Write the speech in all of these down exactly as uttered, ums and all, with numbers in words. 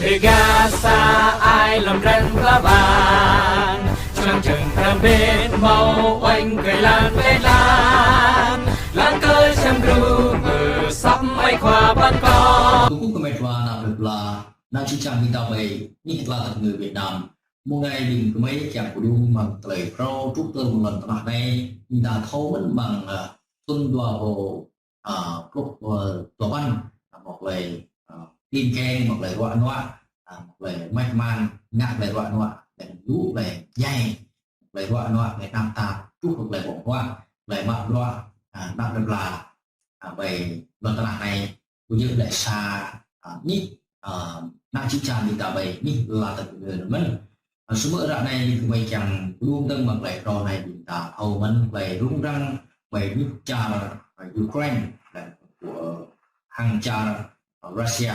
Ƀing gah sa ai lŏm drăn pla ƀang, čang čang răm ƀĕ mâo uănh kơ lăn lĕ lăn, lăn kơ čang gru mơ săp ai khua păn kŏ. Tơgŭ kơ met wa nao plơi pla, nao čih čang ƀing ta ƀai, anih tơlơi tơpă ngơ Việt Nam. Mơ̆ng anai ƀing gơmơi kiăng pơdŏng mơ̆ng tơlơi phrâo truh tơl mơ̆ng lŏn tơnah anai, ƀing ta thâo mơ̆n mơ̆ng, ơ, thŭn dua rơbâo, ơ, pluh, ơ, dua păn, ơ, mơ̆ng tơlơi, ơ, klin keng, mơ̆ng tơlơi ruă nuă, ơ, mơ̆ng tơlơi măt man, ngă tơlơi ruă nuă, tơlơi lu, tơlơi djai, tơlơi ruă nuă, tơlơi tơnap tap, truh tơlơi ƀơ̆ng huă, tơlơi mă bruă, ơ, nao plơi pla, ơ, ƀơi lŏn tơnah anai, kơ yơh lĕ sa, ơ, anih, ơ, nao čih čang ƀing ta ƀai anih tơlơi tơpă ngơ mơ̆n. Ơ, samơ̆ ră anai ƀing gơmơi kiăng pơdŏng dơ̆ng mơ̆ng tơlơi phrâo anai ƀing ta thâo mơ̆n tơlơi rŭng răng ƀơi anih čar, ơ, Ukraine, lĕ kơ hăng čar, ơ, Russia,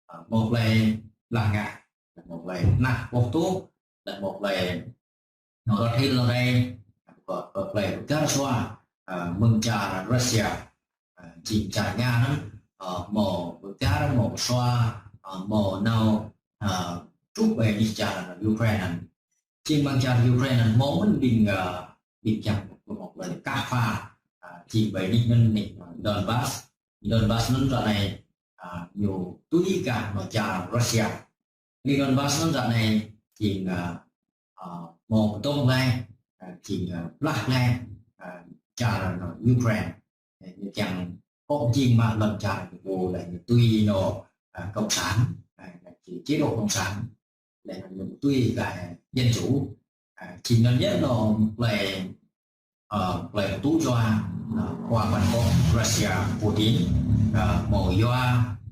ơ, mơ̆ng tơlơi blah ngă, mơ̆ng tơlơi nah boh tŭ, lĕ mơ̆ng tơlơi nao rơthil lŏn rai, kơ, kơ tơlơi pơkơ̆r sua, ơ, mơ̆ng čar Russia, ơ, jing čar Nga anŭn, ơ, mơ̆ pơkơ̆r, mơ̆ sua, ơ, mơ̆ nao, ơ, truh ƀơi anih čar Ukraine anŭn. Jing mơ̆ng čar Ukraine anŭn mơ̆ mơ̆n ƀing, ơ, ƀing kiăng mơ̆ tơlơi kah pha, ơ, jing ƀơi anih anŭn anih, ơ, Donbas. Donbas anŭn ră anai, ơ, ñu tui gah mơ̆ng čar Russia. Anih Donbas anŭn ră anai jing, ơ, ơ, mơ̆ pơtŏng glaĭ, ơ, jing, ơ, blah glaĭ, ơ, čar, ơ, Ukraine. Ơ, ñu kiăng kŏ jing mă lŏn čar ñu pô lĕ ñu tui nao, ơ, cộng sản, ơ, chế, chế độ cộng sản, lĕ ñu tui glaĭ dân chủ. Ơ, jing anŭn yơh nao tơlơi, ơ, tơlơi pơtŭ yua, ơ, khua păn kŏ Russia Putin, ơ, mơ̆ yua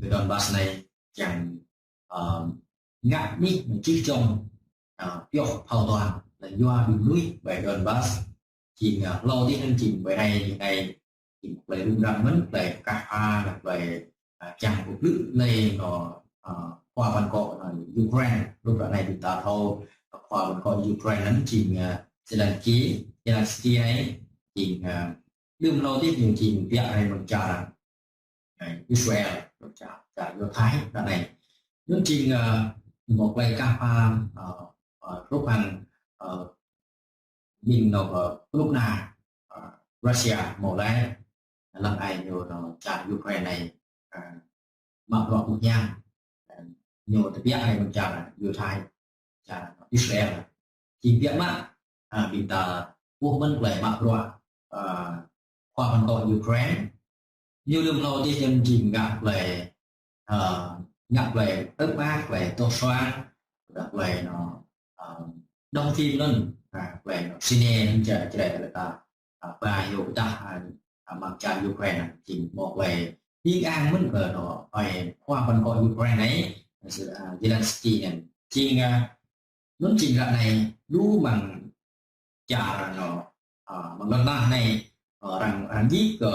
kơ Donbas anai kiăng, ơ, ngă anih čih čong, ơ, pioh phao tuan, lĕ yua ƀing mơnuih ƀơi Donbas, jing, ơ, hlâo dih anŭn jing ƀơi anai, ƀơi anai, jing tơlơi rŭng răng mơ̆n, tơlơi kah pha, tơlơi, ơ, kiăng pơblư̆ lĕ nao, ơ, khua păn kŏ, ơ, Ukraine, lu ră anai ƀing ta thâo, khua păn kŏ Ukraine anŭn jing, ơ, Zelensky, Zelensky anai, jing, ơ, đưm hlâo dih ñu jing biă rai mơ̆ng čar, ơ, Israel, čar, čar Yuđa ră anai. Anŭn jing, ơ, mơ̆ tơlơi kah pha, ơ, ơ, truh hăng, ơ, ƀing nao kơ kơnuk kơna, ơ, Russia mơ̆ lĕ, lăng ai ñu nao čar Ukraine anai, ơ, mă bruă ƀu hiam, ơ, ñu tơbiă rai mơ̆ng čar Yuđa, čar Israel. Jing biă mă, ơ, ƀing ta ƀuh mơ̆n tơlơi mă bruă, ơ, khua păn kŏ Ukraine. Ñu đưm hlâo dih anŭn jing ngă tơlơi, ơ, ngă tơlơi tơpă, tơlơi tŏ suang, tơlơi nao, ơ, đóng phim anŭn, ơ, tơlơi nao cine anŭn čar, čar ta, ơ, ba hyu pơdah, ơ, ơ, mơ̆ng čar Ukraine, jing mơ̆ tơlơi hing ang mơ̆n kơ nao, ơi, khua păn kŏ Ukraine anai, ơ, Zelensky anŭn. Jing, ơ, anŭn jing ră anai lu mơ̆ng čar nao, ơ, mơ̆ng lŏn tơnah anai, ơ, arăng, arăng djik kơ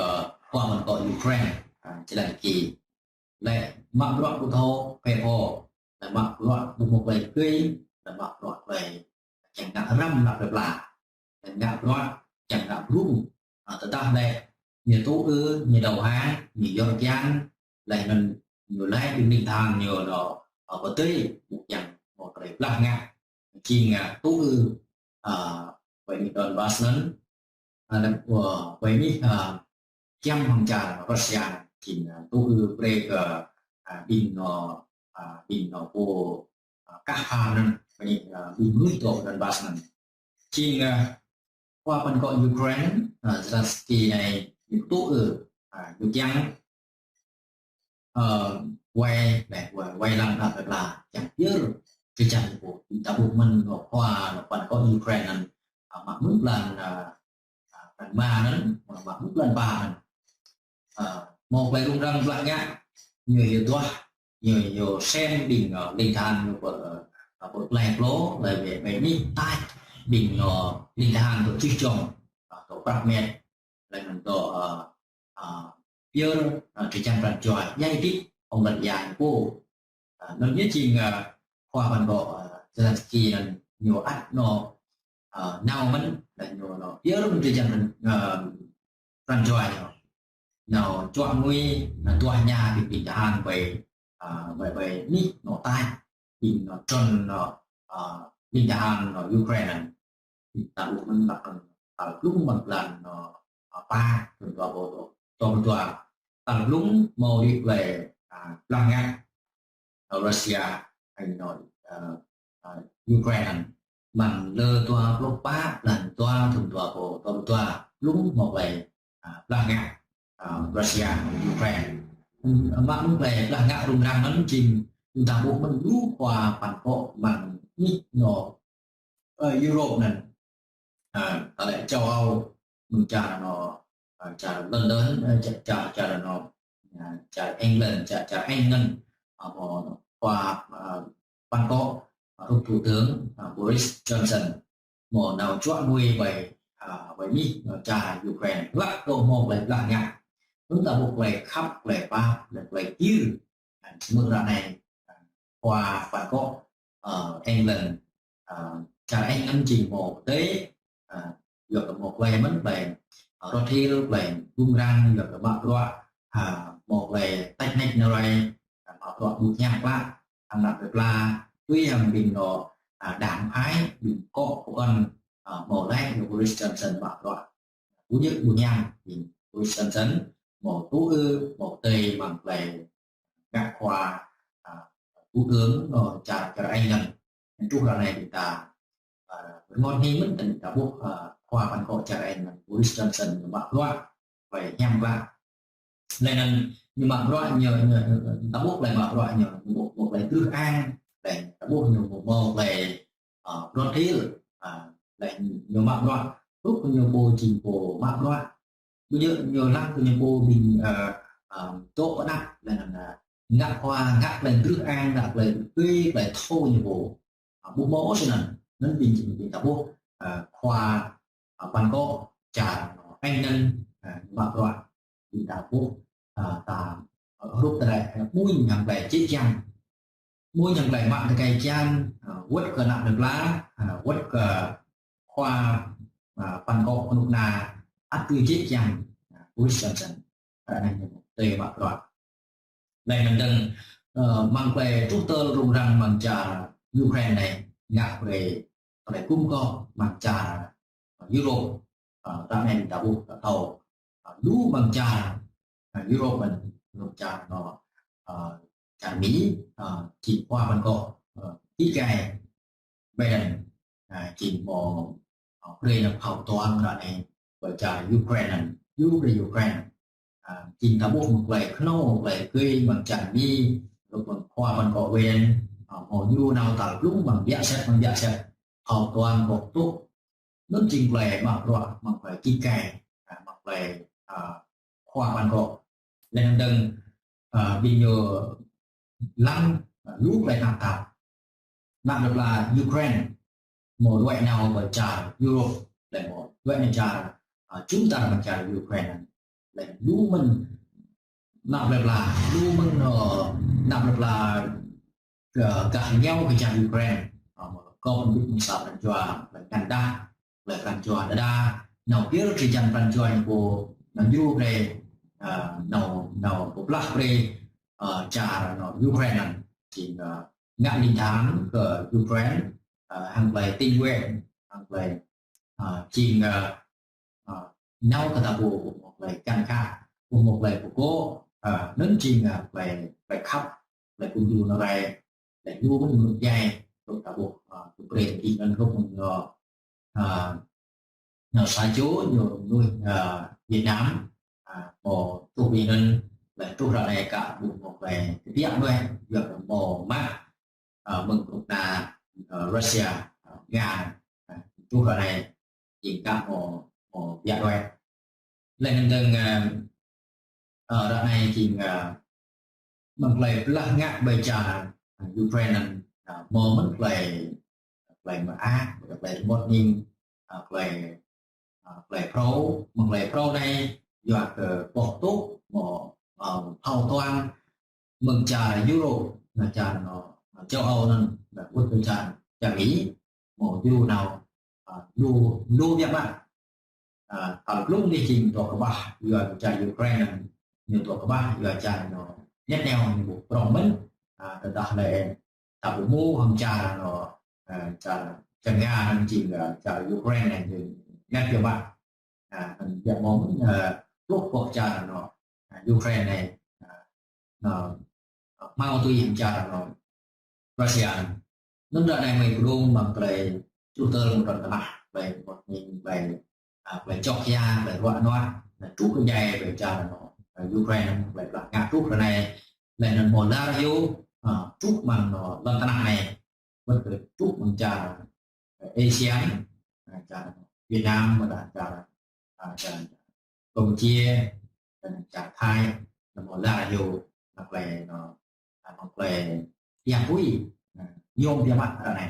khua păn kŏ Ukraine, ơ, Zelensky. Lĕ mă bruă ƀu thâo phe pô, lĕ mă bruă ƀu mơ̆ tơlơi kơi, lĕ mă bruă tơlơi kiăng ngă răm nao plơi pla. Lĕ ngă bruă kiăng ngă brŭng, ơ, tơdah lĕ ñu tŭ ư, ñu đầu hàng, ñu yơr kiăng, lĕ anŭn ñu lĕ ƀing ling tơhan ñu nao, ơ, pơtơi, ƀu kiăng mơ̆ tơlơi blah ngă. Jing, ơ, tŭ ư, ơ, ƀơi anih Donbas anŭn, ơ, lĕ, ơ, ƀơi anih, ơ, kiăng hăng čar Russia, jing, ơ, tŭ ư brơi kơ, ơ, ƀing nao, ơ, ƀing nao pô, ơ, kah pha anŭn, ƀơi anih, ơ, ƀing mơnuih dŏ Donbas anŭn. Jing, ơ, khua păn kŏ Ukraine, ơ, Zelensky anai, ñu tŭ ư, ơ, ñu kiăng, ơ, wai, lĕ, wai, wai lăng nao plơi pla, kiăng pơyơr drơi jan ñu pô. Ƀing ta ƀuh mơ̆n nao khua, nao păn kŏ Ukraine anŭn, ơ, mă mŭt blan, ơ, ơ, blan rơma anŭn, mă mŭt blan pă anŭn. Ơ, mơ̆ tơlơi rŭng răng blah ngă, ñu, ñu duah, ñu, ñu sem ƀing, ơ, ling tơhan ñu pơ, ơ, pơ plơi plô, lĕ ƀơi, ƀơi anih tač ƀing, ơ, ling tơhan dŏ čih čong, ơ, dŏ prăp met, lĕ anŭn dŏ, ơ, ơ, pơyơr, ơ, drơi jan pran jua, djai dih, ong lăn ia ñu pô. Ơ, anŭn yơh jing, ơ, khua păn kŏ, ơ, Zelensky anŭn ñu ăt nao, ơ, nao mơ̆n, lĕ ñu nao pơyơr mơ̆n drơi jan, ơ, pran jua ñu. Nao čuă ngui, nao duah ña ƀing ling tơhan ƀơi, ă, ƀơi, ƀơi anih anŏ tač, ƀing anŏ trŭn anŏ, ă, ƀing tơhan anŏ Ukraine anŭn. Ƀing ta ƀuh mơ̆n ƀă anŭn tal blung mơ̆ng blan anŏ, ă, pă, thŭn dua rơbâo dua pluh dua. Tal blung hmâo đĭ tơlơi, ă, blah ngă, anŏ Russia, anŏ, ă, ă, Ukraine anŭn. Mơ̆ng lơ dua pluh pă blan dua thŭn dua rơbâo dua pluh dua, blung hmâo tơlơi, ă, blah ngă, ă, Russia, Ukraine. Mă mơ̆ng tơlơi blah ngă rŭng răng anŭn jing, ƀing ta ƀuh mơ̆n lu khua păn akŏ mơ̆ng anih anŏ, ă, Europe anŭn. Ă, tơlơi châu Âu, mơ̆ng čar anŏ, ă, čar London, ă, čar, čar, čar anŏ, ă, čar England, čar, čar Anh anŭn, ă, hmâo khua, ă, păn akŏ, ă, hrup Thủ tướng, ă, Boris Johnson, hmâo nao čuă ngui ƀơi, ă, ƀơi anih, ă, čar Ukraine. Hlăk dŏ hmâo tơlơi blah ngă. Anŭn ta ƀuh tơlơi khăp, tơlơi pap, tơlơi, tơlơi gir. Ă, samơ̆ ră anai, ă, khua păn akŏ, ă, England, ă, čar Anh anŭn jing hmâo pơdơi, ă, yua kơ hmâo tơlơi mơ̆n tơlơi, ă, rơthil, tơlơi rŭng răng, yua kơ mă bruă, ă, hmâo tơlơi tač nač nao rai, ă, mă bruă ƀu hiam klă, hăng anăp plơi pla, tui hăng ƀing anŏ, ă, đảng phái, ƀing akŏ pơkŏn, ă, hmâo laĭ kơ Boris Johnson mă bruă ƀu djơ̆ ƀu hiam, ƀing Boris Johnson hmâo tŭ ư, hmâo pơdơi mơ̆ng tơlơi ngă khua, ă, thủ tướng, ă, čar, čar Anh anŭn. Truh ră anai ƀing ta, ă, rơngot hĭ mơ̆n tơdah ƀuh, ă, khua păn akŏ čar Anh anŭn Boris Johnson ñu mă bruă tơlơi hiam klă. Laih anŭn ñu mă bruă ñu, ñu, ñu, ta ƀuh tơlơi mă bruă ñu, ñu ƀuh, ƀuh tơlơi truh ang, laih ta ƀuh ñu ƀuh hmâo tơlơi, ă, rơthil, ă, laih ñu mă bruă, hrup kơ ñu pô jing pô mă bruă. Ƀu djơ̆ ñu lăng kơ ñu pô ƀing, ă, ă, dŏ pơ anăp, laih anŭn, ă, ngă khua, ngă tơlơi truh ang, ngă tơlơi tui, tơlơi thâo ñu pô. Ă, ƀu hmâo ôh snăn, anŭn ƀing, ƀing ta ƀuh, ă, khua, ă, păn akŏ čar Anh anŭn, ă, mă bruă, ƀing ta ƀuh, ă, ta, ă, hrup tơlơi, ă, mơ̆ng hăng tơlơi jĕ jang. Mơ̆ng hăng tơlơi mă tơkai jăn, ă, wơ̆t kơ anăp plơi pla, ă, wơ̆t kơ khua, ă, păn akŏ kơnuk kơna ăt tui jĕ jang, ă, Boris Johnson, ă, anai ñu tui mă bruă. Laih anŭn dơ̆ng, ă, mơ̆ng tơlơi truh tơl rŭng răng mơ̆ng čar Ukraine anai, ngă brơi tơlơi gum gôp mơ̆ng čar Europe, ă, ră anai ta ƀuh ta thâo, ă, lu mơ̆ng čar, ă, Europe mơ̆n, lu čar anŏ, ă, čar Mi, ă, jing khua păn akŏ, ă, ký cai Biden, ă, jing hmâo, ă, brơi nao phao tuang ră anai ƀơi čar Ukraine anŭn, yua kơ Ukraine. Ă, jing ta ƀuh mơ̆ng tơlơi kơnơ̆ng, tơlơi gơi mơ̆ng čar Mi, hrup mơ̆ng khua păn akŏ Biden, ă, hmâo djru nao tal blung mơ̆ng biă sĕt, mơ̆ng biă sĕt, phao tuang ƀôh tŭ. Anŭn jing tơlơi mă bruă, mă tơlơi ký cai, ă, mă tơlơi, ă, khua păn akŏ. Laih anŭn dơ̆ng, ă, ƀing ñu lăng, ă, lu tơlơi tap tap. Anăp plơi pla Ukraine, hmâo đuaĭ nao pơ čar Europe, laih hmâo đuaĭ nao čar, ă, jum dar mơ̆ng čar Ukraine. Laih lu mơ̆n anăp plơi pla, lu mơ̆n, ơ, anăp plơi pla, ơ, gah rơngiao kơ čar Ukraine. Ơ, mơ̆ kâo pơmĭn mơ̆ng sa pran jua, laih anŭn dah, laih pran jua đơđa, nao pơyơr drơi jan pran jua ñu pô, nao djru brơi, ơ, nao, nao pơblah brơi, ơ, čar anŏ Ukraine anŭn. Jing, ơ, ngă linh hăng kơ Ukraine, ă, hăng tơlơi tinh nguyện, hăng tơlơi, ă, jing, ă, ă, nao kơ ta ƀuh, ƀuh hmâo tơlơi kăn khă, ƀuh hmâo tơlơi pơkŏ, ă, anŭn jing, ă, tơlơi, tơlơi khăp, tơlơi kơnung nao rai, tơlơi ñu mơ̆n mơ̆ng djai, hrup ta ƀuh, ă, tŭ brơi jing anŭn hrup mơ̆ng, ă, ă, nao sa čô ñu mơnuih, ă, Việt Nam, ă, hmâo truh ƀơi anŭn, laih truh ră anai ka ƀuh hmâo tơlơi kơbiă đuaĭ, yua kơ hmâo mă, ă, mơ̆ng kơnuk kơna, ă, Russia, ă, Nga, ă, truh ră anai jing ka hmâo, hmâo kơbiă đuaĭ. Laih anŭn dơ̆ng, ă, ơ, ră anai jing, ơ, mơ̆ng tơlơi blah ngă ƀơi čar, ơ, Ukraine anŭn, ơ, hmâo mơ̆n tơlơi, tơlơi mơak, tơlơi rơngot hơning, ơ, tơlơi, ơ, tơlơi phrâo, mơ̆ng tơlơi phrâo anai, yua kơ ƀôh tŭ, hmâo, ơ, phao tuang, mơ̆ng čar Europe, anŏ čar anŏ, anŏ châu Âu anŭn, anŏ wơ̆t kơ čar, čar Mi, hmâo djru nao, ă, lu, lu biă mă. Ă, tal blung anih jing dŏ kơƀah, yua kơ čar Ukraine anŭn, ñu dŏ kơƀah, yua čar ñu ñĕt neo ñu ƀu prŏng mơ̆n, a, tơdah lĕ ta ƀu hmư̆ hăng čar anŭn, a, čar, čar Nga anŭn jing, a, čar Ukraine anŭn jing ngă biă mă. A, anŭn biă mơ̆n, a, pluh boh čar anŭn, a, Ukraine anai, a, anŭn, a, hmâo tui hăng čar anŭn Russia anŭn. Anŭn ră anai mơi pơdŏng mơ̆ng tơlơi truh tơl mơ̆ng lŏn tơnah, tơlơi mơ̆t ning, tơlơi, a, tơlơi čŏk hia, tơlơi ruă nuă, tơlơi truh kơ djai, tơlơi čar anŭn, a, Ukraine, tơlơi plah ngă truh ră anai, tơlơi anŭn hmâo lar hyu, a, truh mơ̆ng anŭn lŏn tơnah anai, wơ̆t kơ truh mơ̆ng čar, a, Asia, a, čar Việt Nam, wơ̆t čar, a, čar Campuchia, čar Thái, anŭn hmâo lar hyu, anŭn tơlơi anŭn, a, anŭn tơlơi yang pui, a, yôm biă mă ră anai.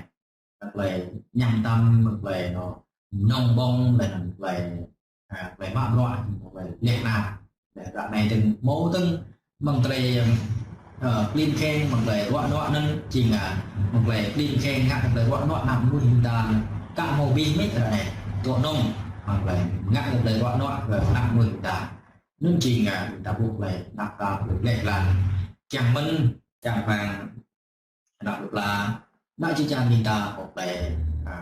Anŭn tơlơi ñăm tăm, anŭn tơlơi anŭn nong ƀơ̆ng, lĕ anŭn tơlơi, a, tơlơi mă bruă, anŭn tơlơi lĕ na. Lĕ ră anai dơ̆ng hmâo dơ̆ng mơ̆ng tơlơi, a, klin kheng, mơ̆ng tơlơi ruă nuă anŭn jing, a, mơ̆ng tơlơi klin kheng ngă tơlơi ruă nuă anăp mơnuih ƀing ta, ka hmâo abih mơ̆n ră anai. Tŏ nong, mơ̆ng tơlơi ngă tơlơi ruă nuă kơ anăp mơnuih ƀing ta. Anŭn jing, a, ƀing ta ƀuh tơlơi anăp ta tơlơi lĕ lăn. Kiăng mơ̆n, kiăng pang, anăp plơi pla, anăp čư̆ čan ƀing ta hmâo tơlơi, a,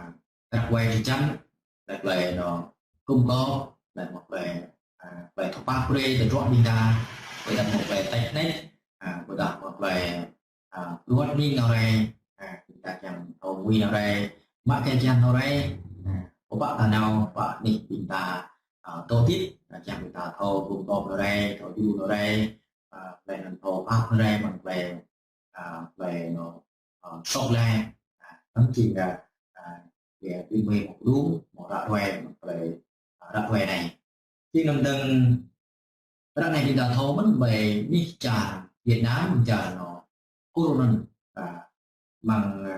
răk wai čư̆ čan, tơlơi anŭn gum gôp, tơlơi hmâo tơlơi, a, tơlơi thâo pap brơi tơdruă ƀing ta, ƀôdah hmâo tơlơi tĕk nĕk, a, ƀôdah hmâo tơlơi, a, ruăt ning nao rai, a, ƀing ta kiăng thâo ngui nao rai, mă kơ kiăng nao rai, a, pơpă ta nao, pơpă anih ƀing ta, a, dŏ hơdip, a, kiăng ƀing ta thâo gum gôp nao rai, thâo djru nao rai, a, tơlơi anŭn thâo pap nao rai, mơ̆ng tơlơi, a, tơlơi anŭn, a, soh laih, a, anŭn jing, a, a, kơ ƀing mơi hmâo pơdŏng, hmâo răk wai, mơ̆ng tơlơi, a, răk wai anai. Jing anŭn dơ̆ng, ră anai ƀing ta thâo mơ̆n ƀơi anih čar Việt Nam, čar anŭn Corona anŭn, a, mơ̆ng, a,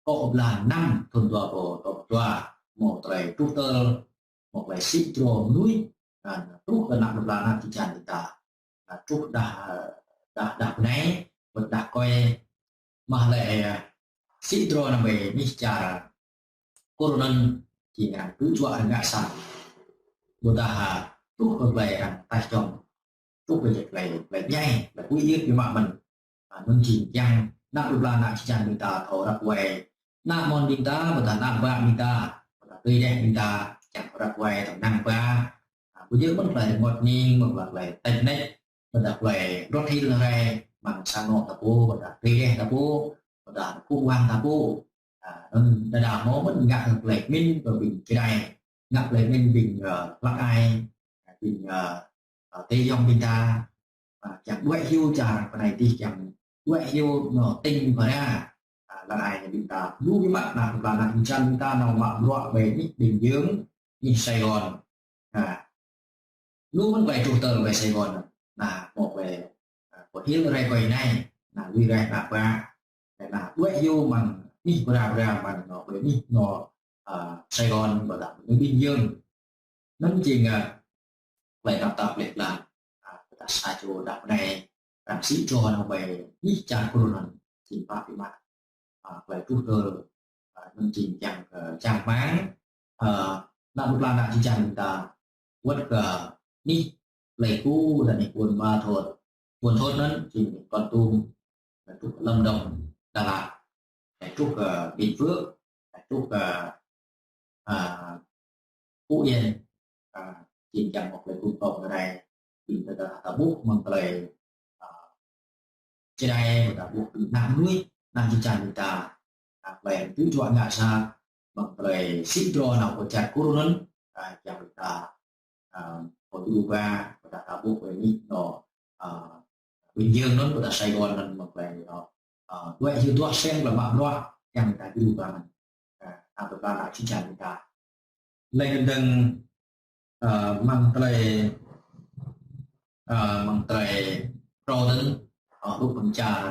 kơ blan năm thun dua rơbâo dua pluh dua, hmâo tơlơi truh tơl, hmâo tơlơi sĭ drô mơnuih, a, truh kơ anăp plơi pla anăp čư̆ čan ƀing ta. A, truh đah, a, đah, đah bơnai, wơ̆t đah kơyâo, mă lĕ, a, sĭ drô anŭn ƀơi anih čar Corona anŭn jing arăng kơčuă arăng ngă sat. Ƀôdah, a, truh kơ tơlơi arăng taih čŏng. Truh kơ tơlơi, tơlơi djai, tơlơi huĭ hyưt biă mă mơ̆n. A, anŭn jing kiăng anăp plơi pla anăp čư̆ čan ƀing ta thâo răk wai. Anăp mơ̆n ƀing ta, ƀôdah anăp ƀă ƀing ta, ƀôdah tơlơi dêh ƀing ta, kiăng răk wai thâo năng ba. A, ƀu djơ̆ mơ̆n tơlơi rơngot ning, ƀôdah tơlơi tĕk nĕk, ƀôdah tơlơi ruăt hil nao rai, mơ̆ng sang anŏ ta pô, ƀôdah tơlơi dêh ta pô, ƀôdah phung wang ta pô. A, anŭn đơđa hmâo mơ̆n ngă tơlơi pơmĭn kơ ƀing čơđai, ngă tơlơi pơmĭn ƀing, a, hlăk ai, ƀing, a, a, tơyŏng ƀing ta, a, kiăng đuaĭ hyu čar pơ anai dih, kiăng đuaĭ hyu anŏ tĭng pơra, a, hlăk ai ƀing ta. Lu biă mă anăp plơi pla anăp čư̆ čan ƀing ta nao mă bruă ƀơi anih Bình Dương, anih Sài Gòn. A, lu mơ̆n tơlơi truh tơl ƀơi Sài Gòn. Anŭn, hmâo tơlơi, a, pơhil rai kơi anai, anŭn lui rai anăp ba. Anŭn, đuaĭ hyu mơ̆ng anih pơra pơra mơ̆ng anŏ ƀơi anih anŏ, a, Sài Gòn, ƀôdah Bình Dương. Anŭn jing, a, tơlơi anăp ta plơi pla, a, ƀôdah sa čô đah bơnai, arăng sĭ drô nao ƀơi anih čar Corona anŭn, jing pă biă mă, a, tơlơi truh tơl, a, anŭn jing kiăng kơ čang rơmang, a, anăp plơi pla anăp čư̆ čan ƀing ta, wơ̆t kơ anih plơi Ku, ƀôdah anih Buôn Ma Thuột, Buôn Thuột anŭn, jing Kon Tum, truh Lâm Đồng, Đà Lạt, truh kơ Bình Phước, truh kơ, a, Phú Yên, a, jing kiăng hmâo tơlơi gum gôp nao rai, ƀing ta, ta ƀuh mơ̆ng tơlơi, a, čơđai, ƀing ta ƀuh ƀing anăp mơnuih, anăp čư̆ čan ƀing ta, a, tơlơi tŭ juă ngă sat, mơ̆ng tơlơi sĭ drô nao pơ čar Corona anŭn, a, kiăng ƀing ta, a, pô djru ba, ƀôdah ta ƀuh ƀơi anih anŏ, a, Bình Dương anŭn, ƀôdah Sài Gòn anŭn, mơ̆ng tơlơi anŏ, a, đuaĭ hyu duah sem tơlơi mă bruă, kiăng ƀing ta djru ba mơ̆n. A, anăp plơi pla anăp čư̆ čan ƀing ta. Lĕ anŭn dơ̆ng, a, mơ̆ng tơlơi, a, mơ̆ng tơlơi phrâo dơ̆ng, a, hrup mơ̆ng čar,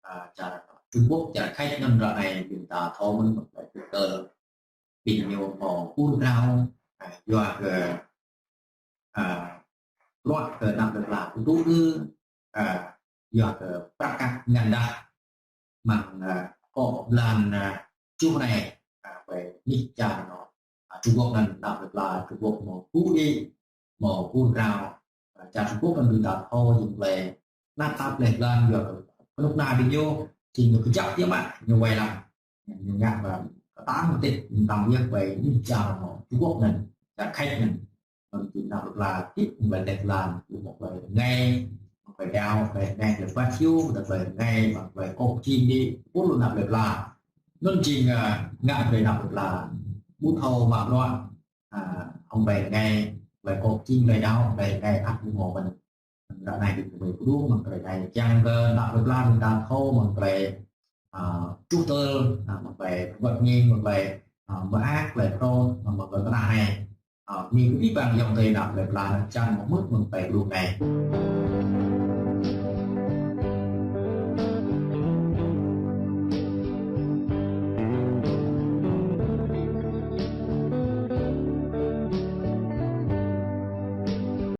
a, čar Trung Quốc, čar Khač anŭn ră anai ƀing ta thâo mơ̆n mơ̆ng tơlơi Twitter. Ƀing ñu hmâo ur krao, a, yua kơ, a, bruă kơ anăp plơi pla pơtŭ ư, a, yua kơ prăk kăk ngăn đah. Mơ̆ng, a, kơ blan, a, tơjuh anai, a, ƀơi anih čar anŏ, a, Trung Quốc anŭn, anăp plơi pla Trung Quốc hmâo ur đĭ, hmâo ur krao, a, čar Trung Quốc anŭn ƀing ta thâo jing tơlơi anăp ta plơi pla yua kơ Kơnuk kơna ƀing ñu, či ñu kơjăp yơh mă, ñu wai lăng. Ñu ngă ƀă kơtang mơtĭt, ñu tam yơh wai ñu čar mơ̆ Trung Quốc anŭn, čar Khač anŭn. Anŭn či anăp plơi pla, či mơ̆ng plơi Tây Lan, či mơ̆ng plơi Ngai, mơ̆ng plơi Đao, plơi Ngai, plơi Bát Hiu, plơi Ngai, mơ̆ng plơi Kok Jing đi, pul anăp plơi pla. Anŭn či ngă, ngă plơi anăp plơi pla. Ƀu thâo mă bruă, à, hăng plơi Ngai, plơi Kok Jing, plơi Đao, plơi Ngai ăt ƀu hmâo mơ̆n. Ră anai ƀing gơmơi pơdŏng mơ̆ng plơi Ngai kiăng kơ anăp plơi pla ƀing ta thâo mơ̆ng plơi, à, Truh Tơl, à, mơ̆ng plơi Wơ̆t Nging, mơ̆ng plơi, à, Mơak, plơi Prŏng, mơ̆ng plơi Tơnah anai. À, mơ̆ng kơ ƀing ayŏng adơi anăp plơi pla čang mơ̆ mơ̆t mơ̆ng plơi Prŏng anai.